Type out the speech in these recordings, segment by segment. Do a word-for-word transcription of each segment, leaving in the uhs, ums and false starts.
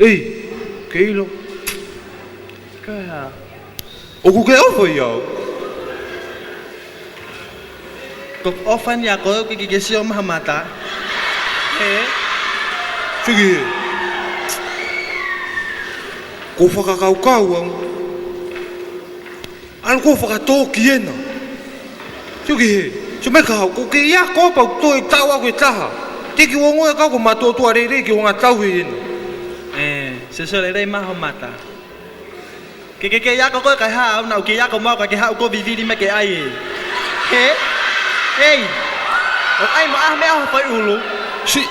ʻEi, ke ʻilo. Ko e hā? ʻOku ke ʻofa ʻia au? Ko e ʻofa eni ʻa koe ʻoku ke sio mai ho mata. Hē? Siki hē. Ko e fakakaukau au. ʻAlu ko e fakatō ki hena. Siki hē. Sio mai ka hau, ko ke ia ko pau toe tau aku e taha. Te ke ongoʻi ʻe au ko e matuʻotuʻa lelei ke onga tau he hena. ʻE, sio sio lelei mai ho mata. Ke ke ke ia ko koe kae hā au naʻa ku ke ia ko mau ka ke haʻu ko vivili mai ke ʻai ē. Hē? ʻEi. ʻO ʻai mo ʻaho meʻa ho fai ʻulu. Si.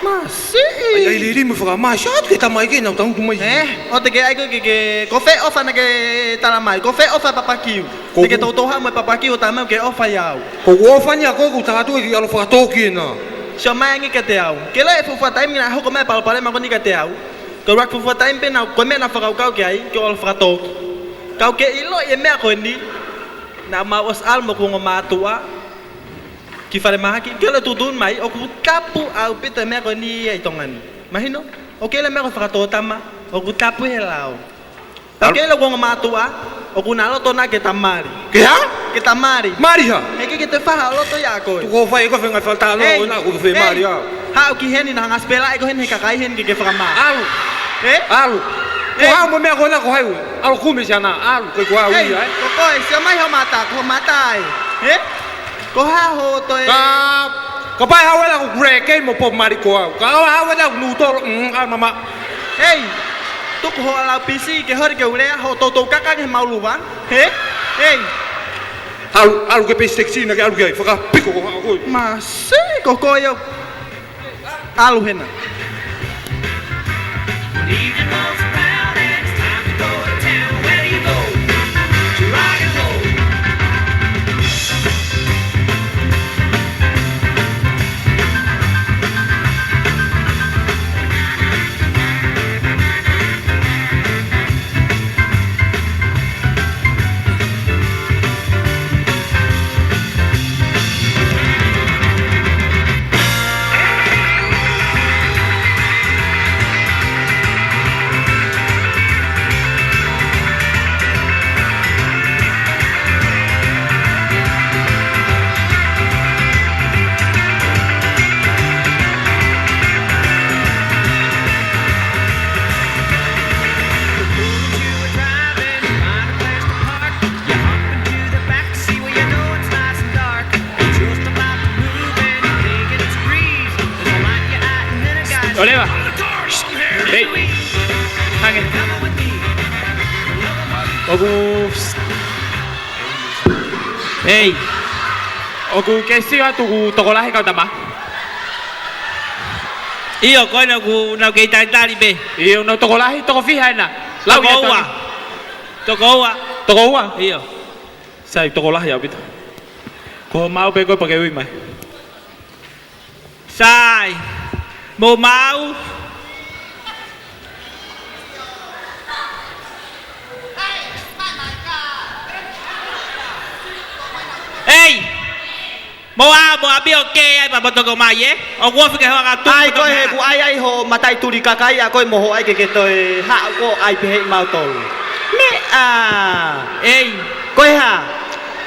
Masiʻi. ʻAi, ʻai lelei mo fakamā. Sio atu ke tamai ke nau tangutu mai. Hē? ʻO te ke ʻai ko ke, ke, ko fē ʻofa naʻa ke tala mai. Ko fē ʻofa papakiu. Ko te ke ku- toutou haʻu mo e papakiu ʻo tala mai ke ʻofa ʻia au. Ko e ʻofa eni ʻa koe ʻoku tala atu ʻe ke ʻalu fakatō ki hena. Sio mai ange kiate au. Ke loi e fuofua taimi naʻe hoko mai e palopalema ko eni kiate au. Ko e ʻuluaki fuofua taimi pē naʻa, ko e meʻa naʻa ku fakakaukau ki ai, ke u ʻalu fakatō. Ka u ke ʻiloʻi e meʻa ko eni, naʻa mau ʻosi ʻalu mo hoku ongo mātuʻa ki falemahaki, ke ʻalu tuʻutuʻuni mai, ʻoku tapu ʻaupito e meʻa ko eni ʻi Tonga ni. Mahino, ʻoku ke ʻilo e meʻa ko e fakatōtama, ʻoku tapu he lao. Ka u ke ʻilo hoku ongo mātuʻa, ʻoku na loto na ke ta mali. Ke hā? Ke ta mali. Mali hā? He ʻikai ke toe faʻa loto ia ʻa koe. Tuku hoʻo fai ʻe koe fenga fata no, ʻEi, na ko fē ʻEi. Mali hā? Haʻu ki heni naʻa ku hanga ʻo spela ʻe koe heni he kakai heni ke ke fakamā. ʻAlu. Hē? ʻAlu. Ko ʻEi. Hā mo e meʻa ko ena ko hai ue? ʻAlu kumi siana, ʻalu, ko e ko au ʻEi, ia, ē? Ko koe, sio mai ho mata, ko ho mata ē. Hē? Ko hā ho toe Ka, kapau ʻe hau ena ko Greg kei mo Bob Marley ko au. Ka hau ena ko Nutolo, mm, ʻa mama. ʻEi, tuku hoʻo lau pisi ke hori ke u lea hoʻo toutou kaka ke mau luva. Hē? ʻEi. ʻAlu, ʻalu ki he peisi tekisi naʻa ke ʻalu ki ai, fakapiko ko hā koe. Masiʻi ko koe ʻo ʻalu hena. ʻOleva. ʻEi. Hangē. ʻOku. ʻEi. ʻOku ke sio atu ʻoku tokolahi kau tama. ʻIo, ko ena ʻoku nau kei talitali pē. ʻIo, nau tokolahi, toko fiha ena. Lau ia Toko ua. Tony. Toko ua. Toko ua? ʻIo. Sai, tokolahi ʻaupito. Ko homau pē ko ē pea ke ui mai. Sai. Mo mau. ʻEi! Mo a, mo a bio ke ai pea mo toko mai, ē? ʻOku ofi ke hoa ka tu ʻAi mo koe toko he mai. Kuo ʻai ai hoʻo mataʻi tuli kakai ʻa koe mo hoʻo ʻai ke ke toe haʻu ko ʻai pehē ʻi mautolu. Meʻa. ʻEi. Ko e hā?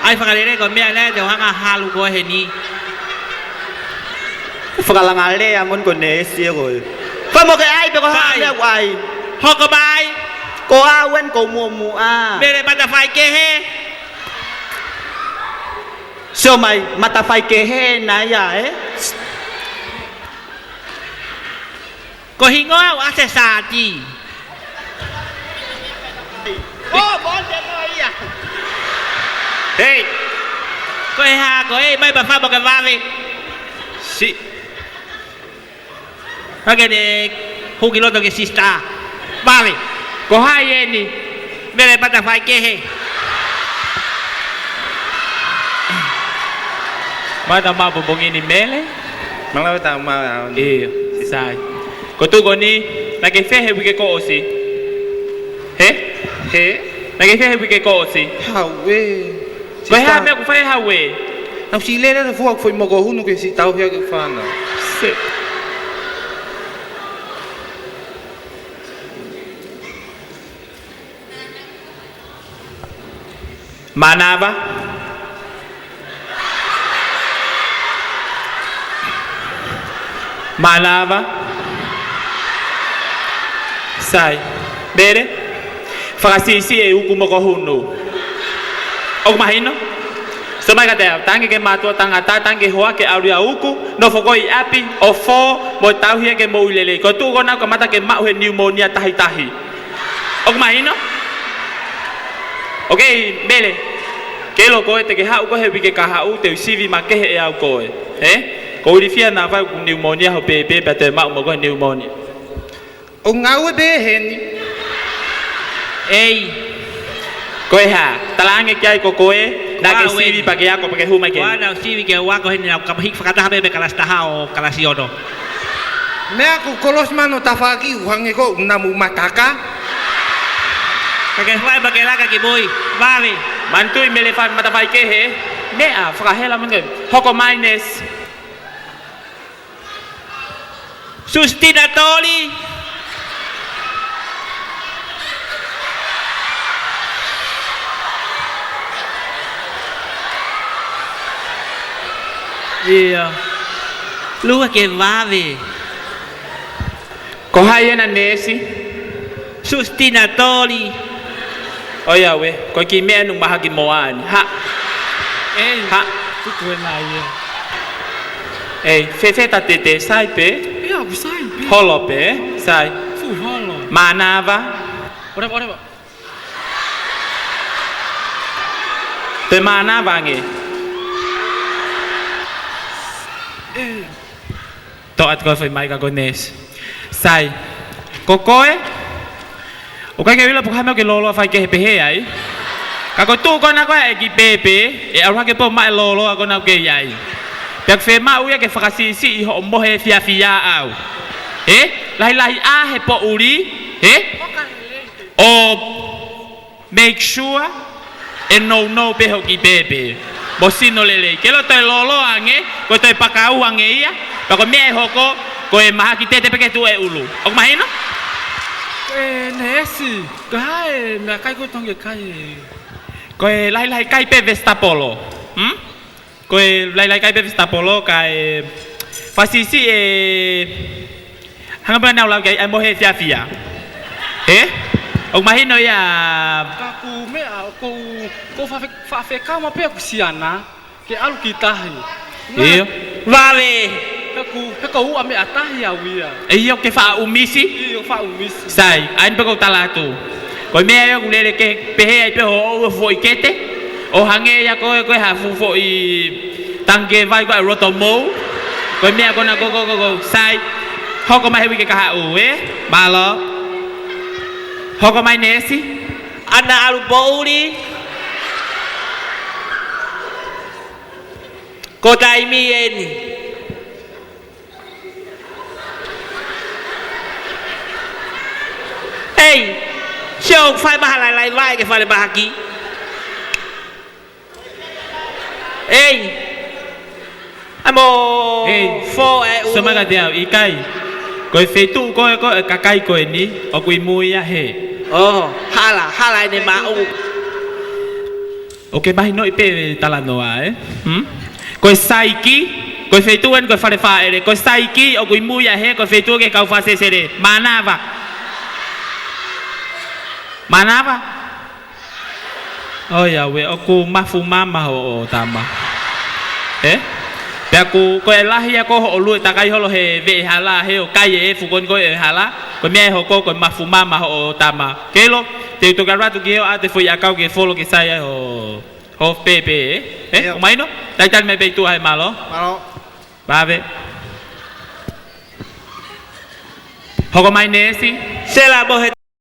ʻAi fakalele ko e meʻa naʻe te u hanga ʻo halu ko ē heni. Fakalanga lea moʻoni ko e neesi ē koe. Ko e mo ke ʻai pe ko e hā Sai. Meʻa kuo ʻai. Hoko mai. Ko au eni ko muʻomuʻa. Mele Matafai Kehe. Sio mai, Matafai Kehe nai ia, ē? Ko e hingoa ʻo ʻAse Sāti. ʻO, mo te mo ia. ʻEi. Ko e hā, ko e mai pea fai mo ke vave. Si. Hake ne huki loto ke sister. Vave. Ko hai eni? Mele Matafai Kehe. Mata mapu bongi ni Mele. Malawe ta ma. ʻIo, sai. Ko e tuʻu ko eni, naʻa ke fē he uike kuo ʻosi? Hē? Hē? Naʻa ke fē he uike kuo ʻosi? Hau ē. Ko e hā Sister. Meʻa ʻoku fai hau ē? Naʻa ku siʻi lele le fua ʻoku foʻi moko hunu ke siʻi tau hea ke fana. Se. Mānava. Mānava. Sai. Mele. Fakasiʻisiʻi e uku mo ko hunu. ʻOku mahino? Sio mai kiate au, tangi ke mātuʻa tangata, tangi ke hoa ke ʻalu ia uku, nofo koe ʻi ʻapi, ʻo fō, mo tauhi ke moʻui lelei. Ko e tuʻu ko ena ʻoku kamata ke maʻu he niumōnia tahitahi. ʻOku mahino? ʻOkei, Mele. Kelo koe te ke haʻu koe he uike kahaʻu, te u sivi makehe ʻe au koe. Hē? Ko e ilifia naʻa fai ʻoku niumōnia ho pēpē, pea te maʻu mo koe niumōnia. ʻOku ngāue pē heni. ʻEi. Ko e hā, talaange ki ai ko koe, naʻa ke sivi pea ke ako pea ke hū mai ki heni. Naʻa ku sivi ke u ako heni, naʻa ku kapa hiki fakataha pē pē kalasi taha ʻo kalasi ono. Meʻa ʻoku kolosi mano tafaʻaki ʻoku hangē ko ʻeku namu mataka. Pea ke fai pea ke laka ki mui, vave. Manatuʻi Mele, fai mata fai kehe. Meʻa, fakahela manu ke. Hoko mai Nesi. Sustina Toli. ʻIo. Lue ke vave. Ko hai ena Nesi? Sustina Toli. ʻOiauē, ko e kiʻi meʻa ʻoku mahaki mo ani. Ha. ʻEi. Ha. Tuku ena ia. ʻEi, fēfē ta tete, sai pē? ʻIo, ʻoku sai pē. Holo pē, sai. Fuʻu holo. Mānava. Ora, ora. Te mānava ange. ʻEi. Toʻa atu ko e fai mai ka ko Nesi. Sai. Ko koe. ʻOku ʻikai ke u ʻilo pe ko e hā e meʻa ʻoku ke lōloa fai kehe pehē ai. Ka ko e tuʻu ko ena ko ē ʻa e kiʻi pēpē, ʻe ʻalu hake pē ʻo maʻu e lōloa ko ena ʻoku ke ʻi ai. Pea ʻoku fiemaʻu ia ke fakasiʻisiʻi hoʻo mohe fiefia ʻau. Hē? Lahilahi ʻā he poʻuli. Hē? ʻO make sure ʻe nounou pē hoʻo kiʻi pēpē. Mo sino lelei. Ke ʻilo toe lōloa ange, ko e toe pakaʻu ange ia, pea ko e meʻa ʻe hoko, ko e mahaki tete pē ke tuʻu e ʻulu. ʻOku mahino? ʻE Nesi, ko e hā e meʻakai ko ē ʻoku totonu ke kai? Ko e lahilahi kai pē vesitapolo. Hmm? Ko e lahilahi kai pē vesitapolo kae fakasiʻisiʻi e hanga pē naʻa u lau ki ai, ʻa e mohe fiefia. Hē? ʻOku mahino ia. Ka ʻoku meʻa, ʻoku ou, ʻoku ou fafe-, fafekama pē ʻoku siana, ke ʻalu ki tahi. ʻIo. Vave. He ʻoku, he ʻoku ou ʻa meʻa tahi au ia. ʻIo, ke faʻa ʻumisi. ʻIo, faʻa ʻumisi. Sai, ʻa eni pē ʻoku ou tala atu. Ko e meʻa ia ʻoku lele ke pehē ai pē hoʻo ʻoʻou foʻi kete. ʻO hangē ia ko e, ko e hā fuʻu foʻi tangi vai ko e roto mou. Ko e meʻa ko ena ko, ko, ko, ko, sai. Hoko mai he uike kahaʻu, ē? Mālō. Hoko mai Nesi. Ana ʻalu poʻuli. Ko e taimi eni. ʻEi, sio, fai maha lailai vai ke fale mahaki. ʻEi, amo fō e ʻulu. Sio mai kiate au, ʻikai. Ko e feituʻu ko ē, ko e kakai ko eni, ʻoku ʻi mui ia hē. ʻO, hala, hala ʻene maʻu. ʻOku ke mahinoʻi pē talanoa, ē? Hmm? Ko e saiki, ko e feituʻu eni ko e fale fāʻele, ko e saiki, ʻoku ʻi mui ia hē, ko e feituʻu ki he kau fakasesele. Mānava. Mānava. ʻOiauē, ʻoku mafu mama hoʻo tama. Ē? Pea ʻoku, ko e lahi ia ko hoʻo lue takai holo he veʻe hala, he ʻoku kai e efu ko eni ko e hala, ko e meʻa ʻe hoko, ko e mafu mama hoʻo tama. Kelo, te u toki ʻalu atu ki he ʻoatu e foʻi ʻakau ke folo ke sai ai ho, ho pēpē, ē? Ē? ʻIo. ʻOku mahino? Talitali mai pē ʻi tuʻa he mālō. Mālō. Vave. Hoko mai Nesi. Sela mo he